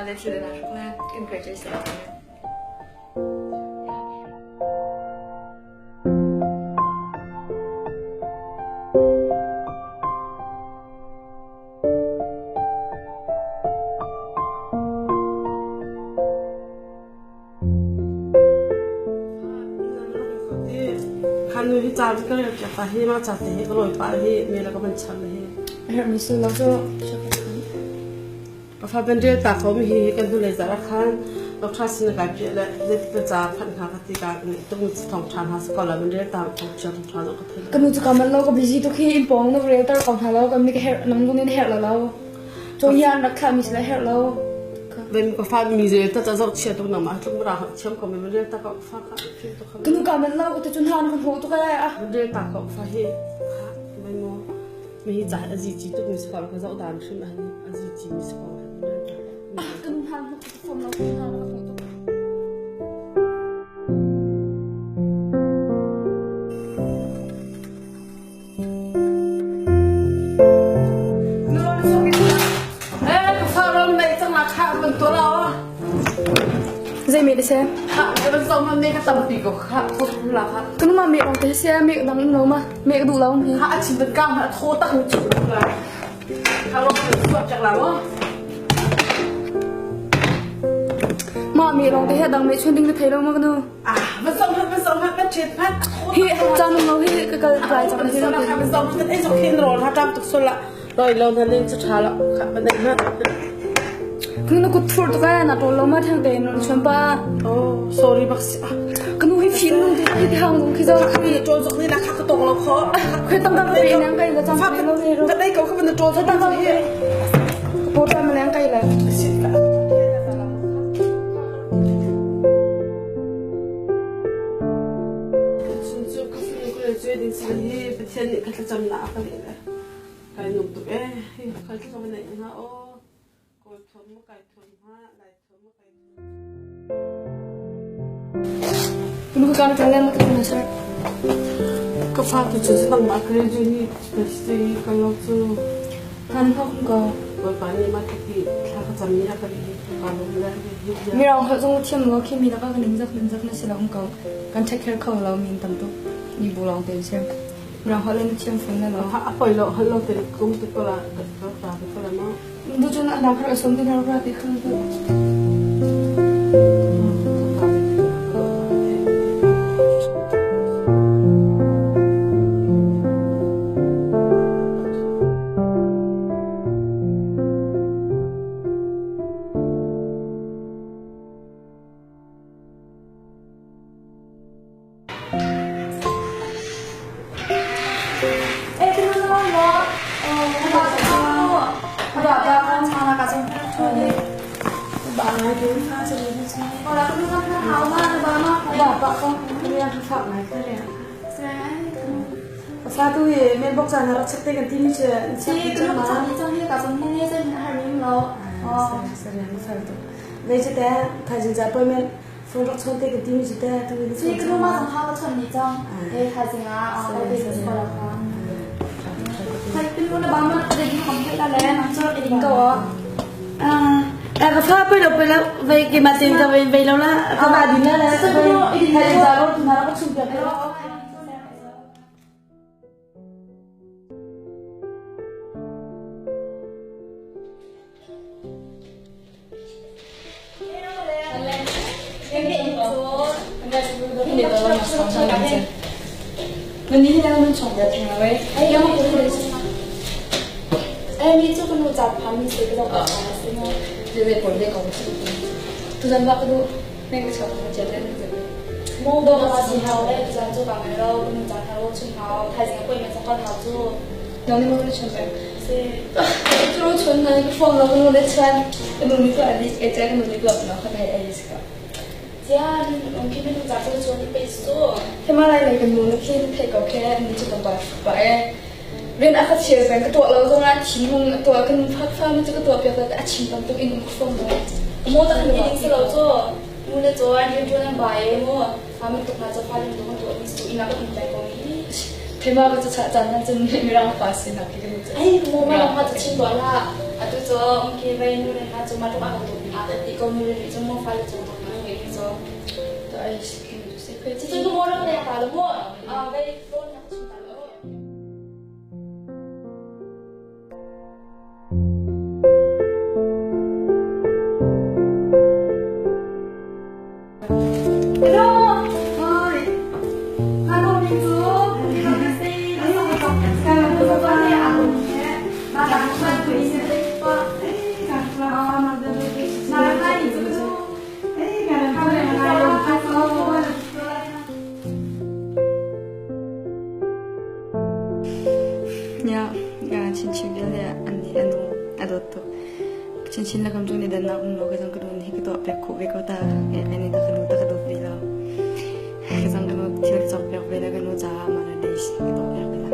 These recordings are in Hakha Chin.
le thil na hruk le kan graduate se lo. Khan nu hi ca ka rel piak ta hi ma ca te hi ka lawi pa hi me la ka van cham hi. Herh mi sul lo cu. Ka fa ben rel ta ko mi hi kan hnu lei zara khan doctor sin ka pi le zeitik na ca phanh hnga ka ti ka tung thong tha hna sa ko la ben rel ta thong chia thong tha zo ka thei. Ka nu cu ka man lo ka busy tuk hi in pong na rel tar ko hna lo kan mi ka herh nang dun in herh lo lo. Cawyan rak thlah mi sila herh lo. Ben ka fa mi ze ta cha zoh chia tuk na ma tlum ra thiam ko mi rel ta ko fa kha phim to kha. Ka nu ka man lo te chun han kan ho tuk ai a. Rel ta ko fa hi kha ben mo mi hi ca azi chi tuk mi sa ka zoh dan hrim ani azi chi mi sa ko. Ka nu han ho tuk fom lo ka han ho tuk. Zei me se? Ka nu ma me ong te se me dang um lo ma me ka duh lo hi. Ha a chin ban kam ha tho tak mi chu la. Ha ro suat chak la mo. Ma me long te he dang me chun ding na thei lo ma ka nu. Ah, va zong hmanh, va zong hmanh, va ṭhet hmanh. Hi caan lo hi ka kal lai cang hi. Va zong hmanh, ei zong khin rawl ha ṭam tuk sul la. Loi lo na ning cu ṭha lo. Kha va nei hmanh. Kanu na kut thur tuk eh, na ṭawl lo ma thang te na chuan pa. Oh, sorry bak si. Kanu hi phin nung tu hi hang nung khi zo. Kha ṭawl zok ni la kha ka tong lo kho. Khoi tang tang pe nang kai la chang pe lo he ro. Ka dai ko kha na ṭawl tang tang he. Po ta ma lang kai la. Chun cu ka fanu ka le cu ding si hi Pathian nih ka thlacamnak a ka leh le kai nuam tuk ee. Hi kai thlacam na hnga aw. Kawl thuam ma kai thuam hnga, lai thuam ma kai thuam. Kanu ka kan kan ma ka sir. Ka fa tu cu nangmah ka le ni si ka lo cu. Han hok ko. Bawipa nih mah ti thla ka cam ni a ka leh ka lung le. Mirang holh zong thiam lo khi mi lakah kan in zak in zak na si lo um ko. Kan take care kho lo mi tam tuk. Ni bu lawng te si. Mirang holh in thiam fun na lo. A poi lo hal lo te kum te ko la ka ta te ko la no. Du chun an dang khar som tin har ra te khan tu. Fa tu hi mailbox ah na rak check te kan ti mi cu Zei cu teh thaizing ca appointment phone rak chawn te kan ti mi cu teh tu Si ka nu ma zong kha ka chawnh dih cang. E thaizing ah a te ka chuah la kha. Thai pin nu na ba ma ka ding kam thai la le nang cu i ding ko ah. Ah ka fa poi lo poi lo vei ke ma ten ka vei vei lo la ka ba din la la thaizing ca ro tu na rak chum piak lo. Rian a ka cheu peng ka tuah lo zongah thinhung a tuah kan fakfa mi cu ka tuah piak a chim bantuk in um fom lo. Mo tak ni ding si lo cu nu le caw an rian ṭuan an ba e mu fa man tuk na ca fa lim tuk an tuah mi su ina ka um peng ko mi. Thema ka cu chan nan cun mirang fa si nak khi kan cu. Ai mo ma ma ta chin wa la. Atu cu ke vai nu le na cu ma tuk a ka tu a ka ti ko nu le cu mo fa le cu to na ngai cu. To ai si cu cu mo rak le ta lo mo. A vai phone na chin ta lo. Hello. Oi. Hello ni cu. Ya, chinchin vialte an nih an a dawt tuk. Chinchin le kam cu nih dannak um lo ka zang ka dun hi ka tuah pek khawh ve ko ta. Ani ta ka nu ta ka dawt ve lo. Ka zang ka nu thil ka cawk piak ve la ka nu caah Mother Days ka tuah piak ve la.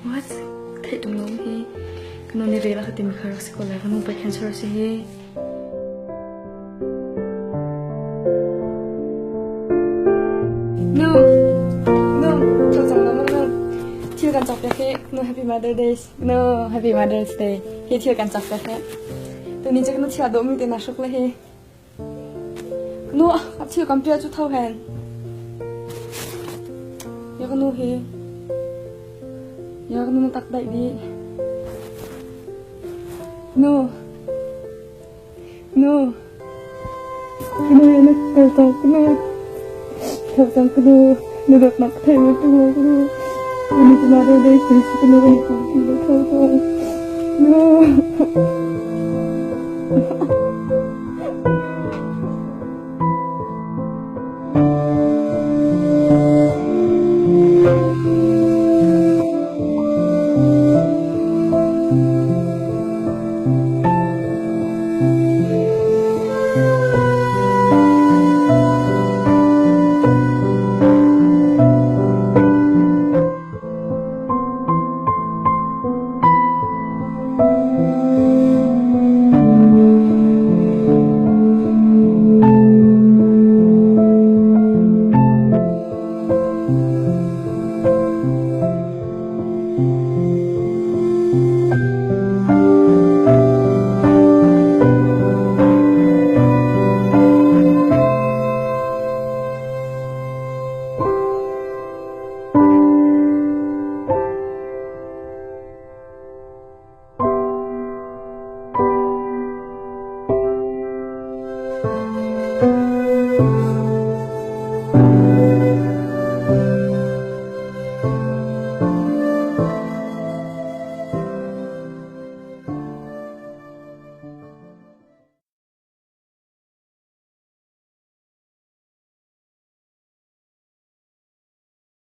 What? Theih tung lo hi. Ka nu nih rel a ka timi kha rak si ko lai. Ka nu pei cancer a si hi. Nu, nu, tho cang lo nu. Thil kan cawk piak hi. Nu happy Mother Day. Nu happy Mother's Day. Hi thil kan cawk piak hi. Tuni cu ka nu thil a dawhmi te na hruk le hi. Nu, a thil kan pia cu tho hen. Ya ka nu hi. Ya ka nu na tak daih dih. Nu. Nu. Nu na kal cang ka nu. Kal cang ka nu. Na dawtnak ka theih ma ka nu ka nu. Ni cu Mother Day si ka nu kan i kum ti lo tho cang. Nu.